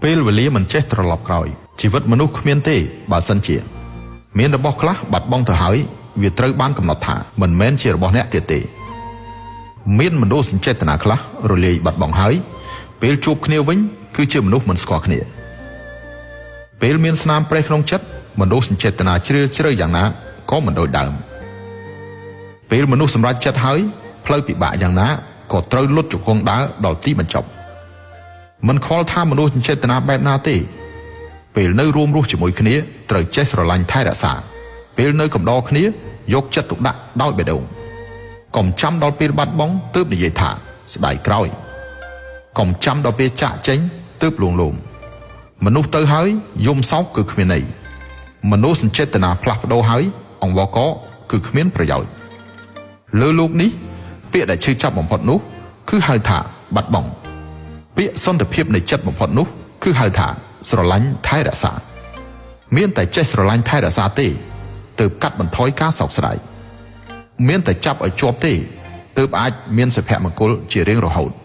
ពេលវេលាមិនចេះត្រឡប់ក្រោយជីវិតមនុស្សគ្មានទេបើសិនជា មានរបស់ខ្លះបាត់បង់ទៅហើយវាត្រូវបានកំណត់ថាមិនមែនជារបស់អ្នកទៀតទេមានមនោសញ្ចេតនាខ្លះរលាយបាត់បង់ហើយពេលជួបគ្នាវិញគឺជាមនុស្សមិនស្គាល់គ្នាពេលមានស្នាមប្រេះក្នុងចិត្តមនោសញ្ចេតនាជ្រាលជ្រៅយ៉ាងណាក៏មិនដូចដើមពេលមនុស្សសម្រេចចិត្តហើយផ្លូវពិបាកយ៉ាងណាក៏ត្រូវលុតជង្គង់ដើរដល់ទីបញ្ចប់មិនខ្វល់ថាមនុស្សចេតនាបែបណាទេពេលនៅរួមរស់ជាមួយគ្នាត្រូវចេះស្រឡាញ់ថែរក្សាពេលនៅកំដរគ្នាយកចិត្តទុកដាក់ដោយបេះដូងកុំចាំដល់ពេលបាត់បង់ទើបនិយាយថាស្ដាយក្រោយកុំចាំដល់ពេលចាក់ចេញទើបលួងលោមមនុស្សទៅហើយយំសោកគឺគ្មានន័យមនុស្សសញ្ចេតនាផ្លាស់ប្ដូរហើយអង្វរកគឺគ្មានប្រយោជន៍លើលោកនេះពាក្យដែលឈឺចាប់បំផុតនោះគឺហៅថាបាត់បង់ពាក្យសន្តិភាពនៃចិត្តបំផុតនោះគឺហៅថាស្រឡាញ់ថែរក្សាមានតែចេះស្រឡាញ់ថែរក្សាទេទើបកាត់បន្ថយការសោកស្ដាយមានតែចាប់ឲ្យជាប់ទេទើបអាចមានសុភមង្គលជារៀងរហូត។